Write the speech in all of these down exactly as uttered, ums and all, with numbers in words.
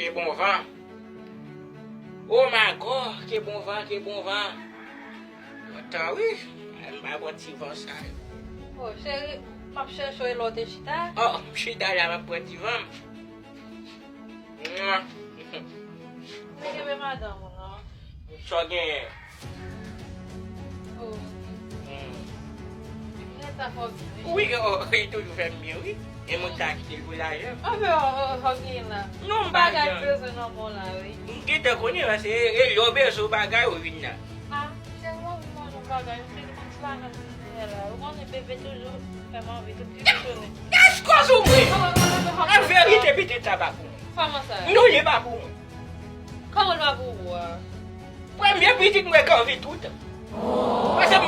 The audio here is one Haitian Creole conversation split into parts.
Ke bon van. Oh my God, ke bon van, ke bon van. Lontan wi, m pa pran ti van sa yo. Oh, cheri, m ap chèche w e lè w te chita. Oh, m chita la, m ap pran ti van. Mwen kenbe madanm ou non. Sa w genyen? Oh. Hmm. Nèt ap fè w byen, wi. Wi, oh, li toujou fè m byen, wi. E mwen ta kite l pou lajan. Anfen, oh, oh, sa w genyen la? Non, m pa bagay gen. Bezwen nan mwen la, wi. M gentan konnen, paske e, e lè w bezwen yon bagay, ou vin la. Ah, cheri, mwen anvi manje yon bagay, m fini pran ti lajan pou m fè la. Ou konnen bebe toujou fè m anvi tout ti jounen. Kès kòz ou mwen? Oh, oh, oh, oh, oh. An verite, pitit sa pa pou mwen. Kòman sa? Non, li pa pou mwen. Kòman l pa pou ou a? Premye pitit mwen k anvi toutan. Paske m,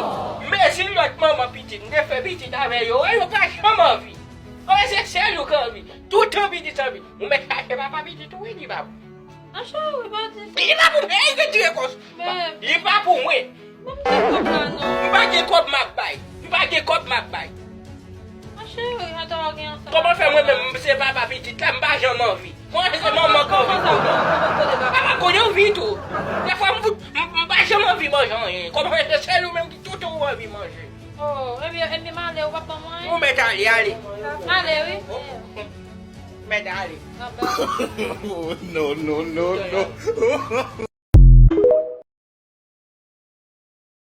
mezi lòt manman pitit, m te fè pitit avè yo, e yo pa janm anvi. Paske se sèl yo k anvi. Toutan pitit anvi. Ou mèt chache papa pitit ou, wi, li pa pou. An cheri, pa di sa. Li pa pou mwen, e retire kòs. Men li pa pou mwen. Ban m ti kòb la non. M pa gen kòb m ap bay. M pa gen kòb m ap bay. An cheri, atò w gen ansanm. Kòman fè mwen menm, m se papa pitit la, m pa janm anvi. Mwen se manman k anvi. Kòman sa, w pa konnen anvi tou. Dèfwa m fout, m, m pa janm anvi manje anyen. Kòman fè se sèl ou menm ki toutan ou anvi manje? Oh, ebyen, ebyen, m ale, ou p ap ban mwen anyen? Ou mèt ale, ale. Ale, wi. Mèt ale. Bye bye. Oh, no, no, no, no.